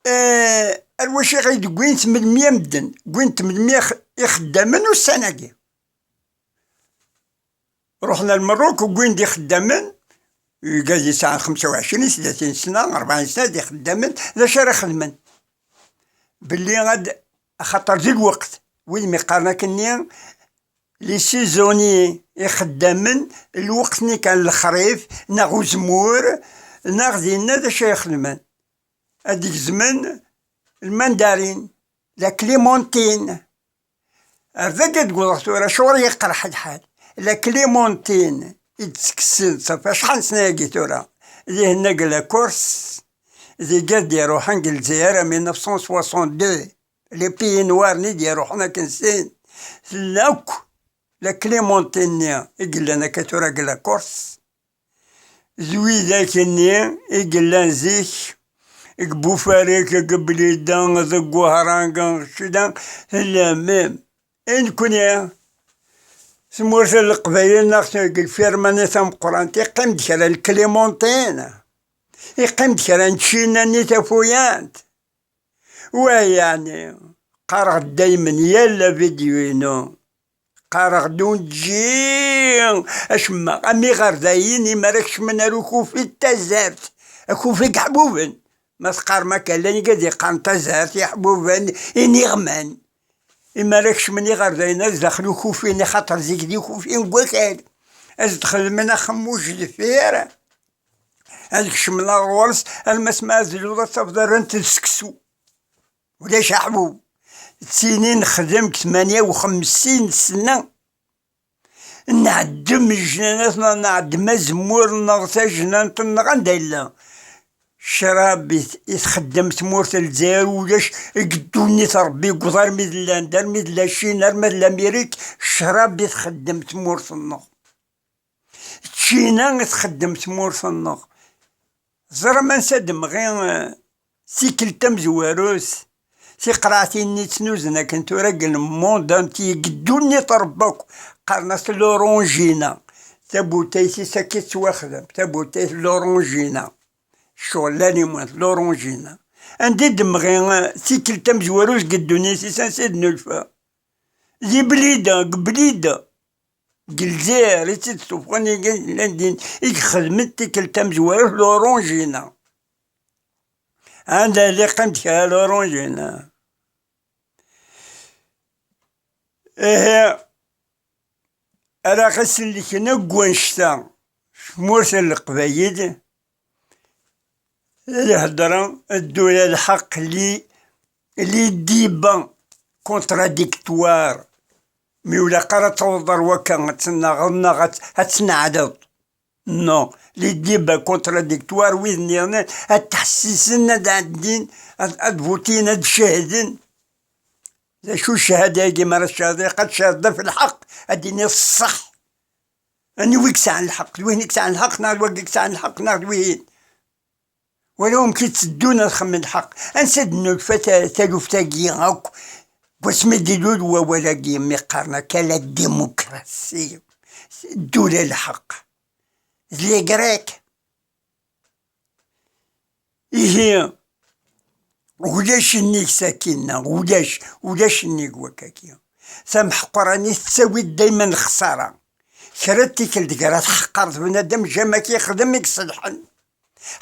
Eh, ar wacu i ɣ-d-wwin tmelmiya medden? Wwin tmelmiya ix-, ixeddamen ussan-agi. Ruḥen ar Lmerruk, wwin-d ixeddamen, igad yesɛan xemsa u ɛecrin, tlatin sna, rebɛin sna, d ixeddamen, d acu ara xedmen? Belli ad, axaṭer di lweqt, wid mi qqaren akkenni, les saisonniers, ixeddamen, lweqt-nni kan lexrif, neɣ uzemmur, neɣ dinna d acu ay xedmen? Ad d-gezmen lmandarin, la clémentine. Ar dagi ad d-wwḍeɣ tura, acuɣer i yi-iqerḥ lḥal? La clémentine i d-ttekksen, ṣafi acḥal n sna-agi tura, dihin deg la Corse, d igad d-iruḥen deg Lezzayer en mille neuf cent soixante-deux, les pays noirs-nni d-iruḥen akken sin, tella akk la clémentine-nni i yellan akka tura deg la Corse. D widak-nni i yellan zik deg Bufarik, deg Blida, deg Wehran, deg Cida, tella même. I nekni, tmurt n Leqbayel neɣ deg lfirma-nni tameqqrant, iqqim-d kra n lklimuntin, iqqim-d kra n tcina-nni tafuyant. Wa yeɛni, qqareɣ-d daymen yal avidyu-inu, qqareɣ-d ur neǧǧi acemma, am iɣerdayen imi ara kecmen ar ukufi n tazart, akufi n yeḥbuben. Ma teqqarem akka, llan igad yeqqaren tazart, iḥbuben, iniɣman. Imi ara kecmen iɣerdayen ar zdaxel ukufi-nni, xaṭer zik d ikufi n wakal. Ad d-xedmen axemmuc deffir, ad kecmen ar ɣur-s, arma s ma ad tluḍ ad tafeḍ rran-t d seksu. Ulac aḥbub. Ttini nexdem deg tmanya u xemsin sna. Nɛeddem ijnanat-nneɣ, nɛeddem azemmur-nneɣ, tajnant-nneɣ, anda yella. Ccrab i t-, i txeddem tmurt n Lezzayer, ulac deg ddunit Rebbi yewweḍ armi d Lland, armi d la Chine, armi d l'Amérique, ccrab i txeddem tmurt-nneɣ. D Ččina i txeddem tmurt-nneɣ. Ẓer aman s ad d-mɣi, eh, tikkelt tamezwarut, tiqraɛtin-nni ttnuzen akken tura deg lmond anti, deg ddunit Rebbi akk, qqaren-as l'orangina. Tabutayt-is akka i tettwaxdem, tabutayt l'orangina. Ccɣel l'alimun, l'orangina. Anda i d-mɣi, eh, tikkelt tamezwarut deg ddunit-is, ansi i d-nulfa? Di Blida, deg Blida. Deg Lezzayer i tt-id-sufɣen igad llan din, i ixedmen tikkelt tamezwarut l'orangina. Anda yella yeqqim-d kra l'orangina? Ihi, ara ɣ-isellken akk wannect-a s tmurt n Leqbayel, ad ihedder, ad d-tura lḥeqq li, li diba contradictoire. Mi ur ilaq ara ad tawḍeḍ ar wakka, ad tennaɣeḍ neɣ ad, ad tneɛdeḍ. Non, les débats contradictoires, wid nniḍen ad ttḥessisen, ad ɛeddin, ad, ad vutin, ad cehden. D acu ccahada-agi mi ara tcehdeḍ? Ilaq ad tcehdeḍ ɣef lḥeqq, ad d-tiniḍ ṣṣeḥ. Anwa i yesɛan lḥeqq? D wihin i yesɛan lḥeqq, neɣ d wagi i yesɛan lḥeqq, neɣ d wihin? Wala amek i tteddun ad xemmen lḥeqq. Ansi ad d-nufa ta-, taluft-agi akk? Wasmi d-ilul wawal-agi mi qqaren akka la démocratie, ddula lḥeqq, d les Grecs. Ihi, ulac nnig sakkin-a, ulac, ulac nnig wakagi. Tamḥeqqranit tettawi-d dayman lexsara. Kra n tikkelt gar tḥeqqreḍ bnadem, jamais yexdem i iṣelḥen.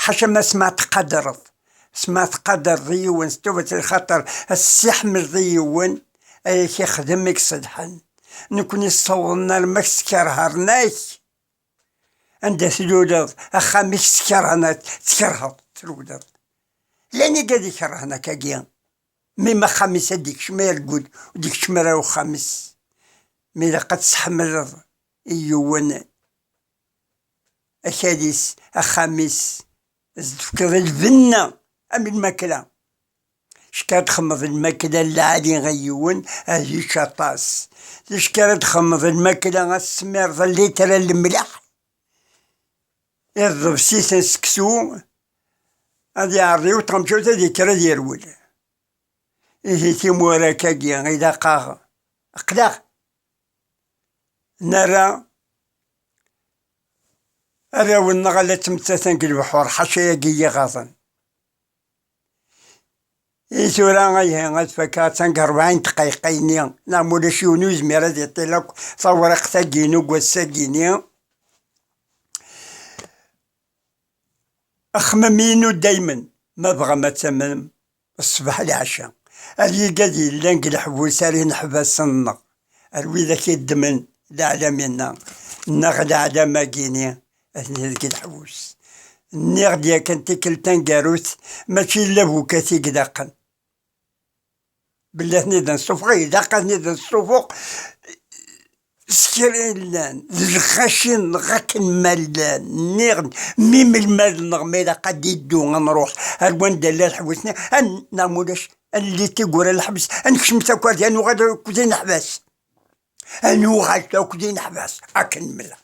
Ḥaca ma s ma tqadreḍ, s ma tqadreḍ yiwen, s tubat lxaṭer, s ssiḥmleḍ i yiwen, ay ak-ixdem i iṣelḥen. Nekni ssawḍen arma k-skerhernak. Anda tluleḍ, axxam-ik tkerhen-, tkerheḍ, tluleḍ. Llan igad ikerhen akkagi. Mi ma axxam-is ad d-ikcem irgul, ur d-ikcem ara uxxam-is. Mi ilaq ad tesḥemleḍ i yiwen akal-is, axxam-is, ad s-d-tefkeḍ lbenna am lmakla. Cka ad txemmeḍ lmakla n lɛali a yiwen, ad yečč aṭas. Cka ara txemmeḍ lmakla, ad tesmireḍ litr n lemleḥ, iḍebs-iten seksu, ad iɛreḍ yiwet tɣemjawt ad yekker ad yerwel. Ihi timura-agi ilaq-aɣ, aql-aɣ nerra arraw-nneɣ ala ttmettaten deg lebḥur, ḥaca-agi yiɣaḍen. I tura, ihi, ad fakkeɣ attan deg rebɛin dqayeq-nni, neɣ ma ulac yiwen ur yezmir ad iṭil akk tawriqt-agi-inu deg wass-agi-ni. Axemmem-inu daymen, ma bɣam ad tamnem, ṣṣbeḥ leɛca. Ar yigad yellan deg leḥbus, ar ineḥbas-nneɣ, ar widak yeddmen leɛlam-inna, neɣ leɛlam-agi-ni, atni deg leḥbus. Nniɣ-d yakan tikkelt taneggarut, mačči d labukat i ilaqen. Belli ad ten-id-nessuffeɣ, ilaq ad ten-id-nessuffeɣ s kra yellan, d lɣaci-nneɣ akken ma llan. Nniɣ-d, mi melmal-nneɣ ma ilaq ad d-iddu, ad nruḥ ar wanda llan lḥebs-nni, ad n-, neɣ ma ulac, ad nelli tiggura n lḥebs, ad nekcem takerdi, ad nuɣal akk d ineḥbas. Ad nuɣal akk d ineḥbas, akken mla.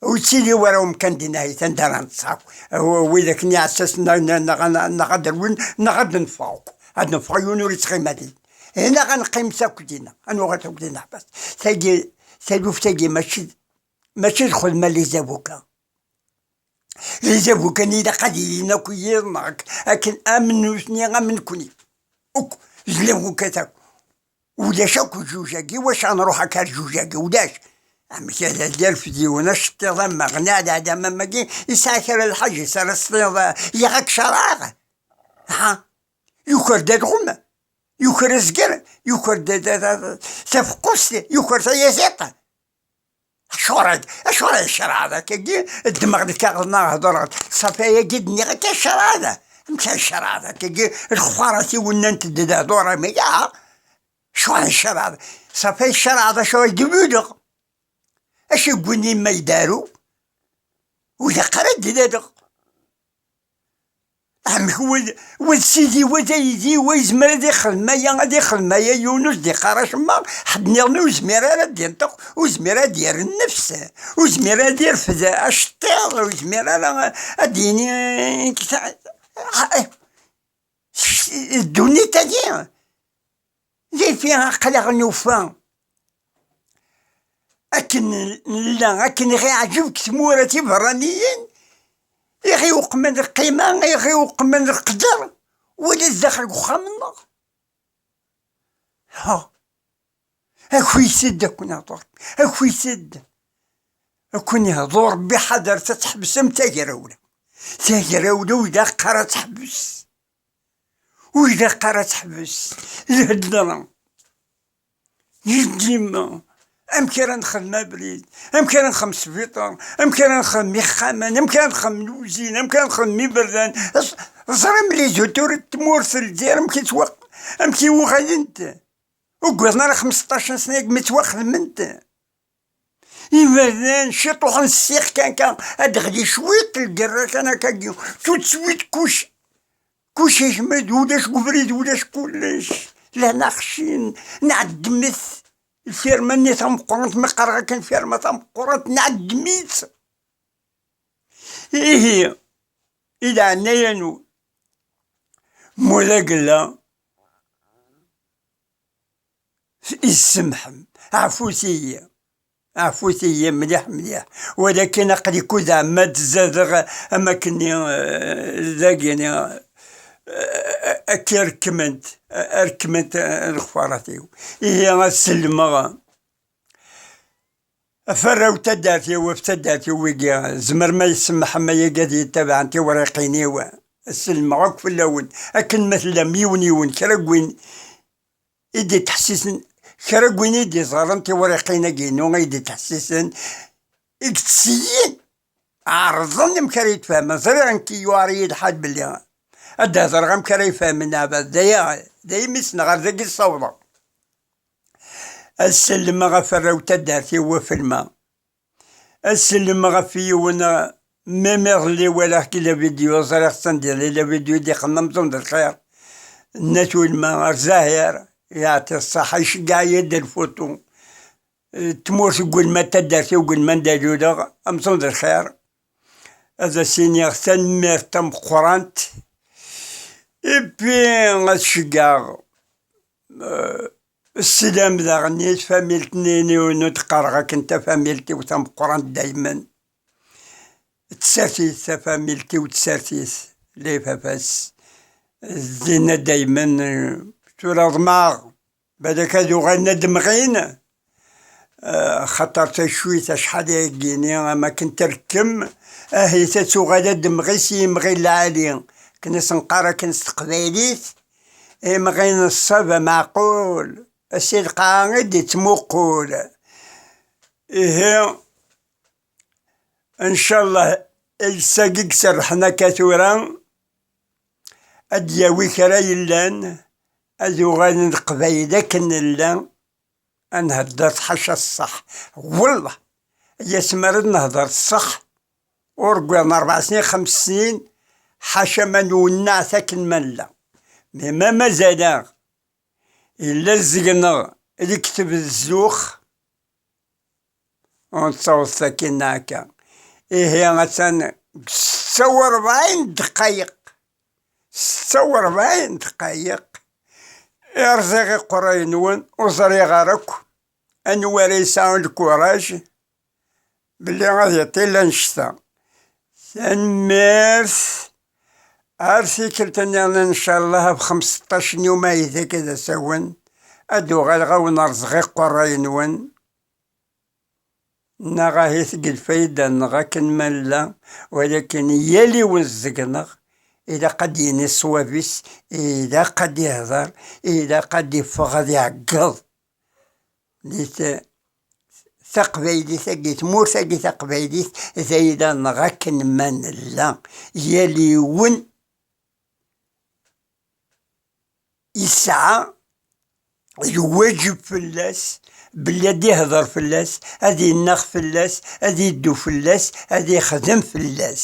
Ur ttili wara umkan di nehayt anda ara neṭṭes akk. Wi-, widak-nni iɛessasen neɣ, neɣ, neɣ, neɣ ad rwin, neɣ ad neffeɣ akk. Ad neffeɣ, yiwen ur yettɣimi din. Neɣ ad neqqim akk dinna, ad nuɣal akk d ineḥbas. Tagi, taluft-agi mačči d, mačči d xedma n les avocats. Les avocats-nni ilaq ad ilin akk yid-neɣ, akken am nutni am nekni. Akk, d les avocats akk. Ulac akk jjuj-agi, wacu ad nruḥ akka ar jjuj-agi? Ulac. Amek ara d-irfed yiwen aceṭṭiḍ am Meɣni Ɛli Ɛli am wagi, yesɛa kra n lḥaǧa i s ara s-tiniḍ, eh, yaɣ-ak caraɛa? Ha? Yuker-d alɣem, yuker azger, yuker-d, d, d, d, tafeqqust, yuker tayaziḍt. Acuɣer, acuɣer i ccreɛ akkagi? Ddmeɣ lkaɣeḍ neɣ hedreɣ-d. Ṣafi ayagi d-nniɣ akka ccreɛ. Amek ay ccreɛ akkagi? Lxufarat i wennant-d d hdur am aya. Acuɣer i ccreɛ? Ṣafi ccreɛ d acu i d-luleɣ. Acu i wwin i ma idaru? Ur ilaq ara ad d-laleɣ. Amek wa d, wa d sidi, wa d aydi, wa yezmer ad ixdem aya, ad ixdem aya, yiwen ur s-d-iqqar acemma, ḥedd nniḍen ur yezmir ara ad d-inṭeq, ur yezmir ad d-yerr nnefs, ur yezmir ad d-irfed aceṭṭiḍ, ur yezmir ara ad d-yini, ddunit-agi, di fi aql-aɣ nufa. Akken nella, akken i ɣ-iɛǧeb deg tmura tiberraniyin, i ɣ-iweqmen lqima, i ɣ-iweqmen leqder, wala d daxel deg uxxam-nneɣ. Ha, akuyt-d, ad ken-ihḍu Rebbi, akuyt-d. Ad ken-ihḍu Rebbi, ḥadret ad tḥebsem tagrawla. Tagrawla ur ilaq ara ad teḥbes. Ur ilaq ara ad teḥbes. Lhedra. Dima. Amek ara nexdem abrid? Amek ara nexdem sbiṭar? Amek ara nexdem ixxamen? Amek ara nexdem luzin? Amek ara nexdem iberdan? Ẓ-, ẓram les autorités n tmurt n Lezzayer amek i ttwaq-, amek i uɣalent. Ur wwiḍen ara xmesṭac n sna mi ttwaxedment. Iberdan, ciṭuḥ n ssiq kan kan, ad d-ɣli cwiṭ lgerra kan akkagi, tout de suite kuc, kuc ikmed, ulac deg ubrid, ulac kullec. Llan axcin, nɛeddem-it. Lfirma-nni tameqqrant, mi qqareɣ akken lfirma tameqqrant, nɛeddem-itt. Ihi, i leɛnaya-nwen, mudagella, issemḥem, ɛfut-iyi, ɛfut-iyi mliḥ mliḥ, walakin aql-i kud ɛemma d-zadeɣ am akkenni, eh, dagini, eh, akka rekment, eh, rekment, eh, lexfarat-iw. Ihi ad sellmeɣ ɣef warraw n taddart-iw, ɣef taddart-iw wigi, zemrem ad yi-tsemḥem ayagi ad yi-ttabaɛen tiwriqin-iw, ad sellmeɣ akk fell-awen, akken ma tellam yiwen yiwen, kra n win i d-ittḥessisen, kra n win i d-iẓerren tiwriqin-agi-inu, i d-ittḥessisen, i yettṣeyyin, Ɛerḍen amek ara yetfehmen. Ẓriɣ nekk yuɛer-iyi lḥal belli ad d-hedreɣ amek ara yefhem aɛbad. D aya, d aya mi ssneɣ ar dagi ssawḍeɣ. Ad sellmeɣ ɣef warraw n taddart-iw ufelma. Ad sellmeɣ ɣef yiwen, même iḍelli walaɣ-k la vidéo, ẓriɣ sanda yella la vidéo i d-iqqen amzun d lxir. Nna Tulma ar Zahir, yeɛṭi ṣṣeḥḥa, iceggeɛ-iyi-d lfuṭu. Tmurt n welma, taddart n welma anda luleɣ, amzun d lxir. Ad as-iniɣ tanemmirt tameqqrant. Et puis, ad ceggɛeɣ, eh, sslam daɣen i tfamilt-nni, ur d-qqareɣ akken, tafamilt-iw tameqqrant daymen. Tsertit, tafamilt-iw tsertit, les Fafas, dinna daymen, eh, tura ḍemɛeɣ. Balak ad uɣalen ad d-mɣin, eh, xaṭer tacuyt acḥal i ak-d-yini, am akken terkem, ahit ad tuɣal ad d-mɣi s yimɣi n lɛali, akken as-neqqar akken s teqbaylit, imɣi n ṣṣaba meɛqul, si lqaɛa i d-ittmuqul. Ihi, ncallah, iles-agi i iserrḥen akka tura, ad d-yawi kra yellan, ad uɣalen Leqbayel akken nella, ad nhedder ḥaca ṣṣeḥ. Wellah, ay asmi ara d-nehder ṣṣeḥ, ur wwiḍen rebɛ snin, xems snin, ḥaca ma nwenneɛ-t akken ma nella. Mais ma mazal-aɣ, yella zzegneɣ i yekteb zzux, ur nettaweḍ sakin akka. Ihi, atan deg setta u rebɛin ddqayeq. Setta u rebɛin ddqayeq. I rẓiɣ iqerray-nwen, ur ẓriɣ ara akk anwa ara yesɛun lkuraj belli ad yeṭṭil annect-a. Tanemmirt. Ar tikkelt nniḍen, ncallah, ɣef xemseṭṭac n yum-a, yid-k ad asawen, ad uɣaleɣ ad wen-rẓeɣ iqerray-nwen. Neɣ ahat deg lfayda-nneɣ akken ma nella, walakin yal yiwen seg-neɣ ilaq ad d-yini ṣṣwab-is, ilaq ad d-ihder, ilaq ad d-iffeɣ ad iɛeggeḍ. Di t-, taqbaylit-agi, tmurt-agi taqbaylit, d ayla-nneɣ akken ma nella. Yal yiwen yesɛa lwaǧeb fell-as belli ad ihder fell-as, ad innaɣ fell-as, ad iddu fell-as, ad ixdem fell-as.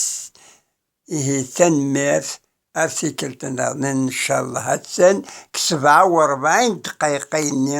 Ihi, tanemmirt, ar tikkelt nniḍen, ncallah, attan deg sebɛa u rebɛin ddqayeq-nni.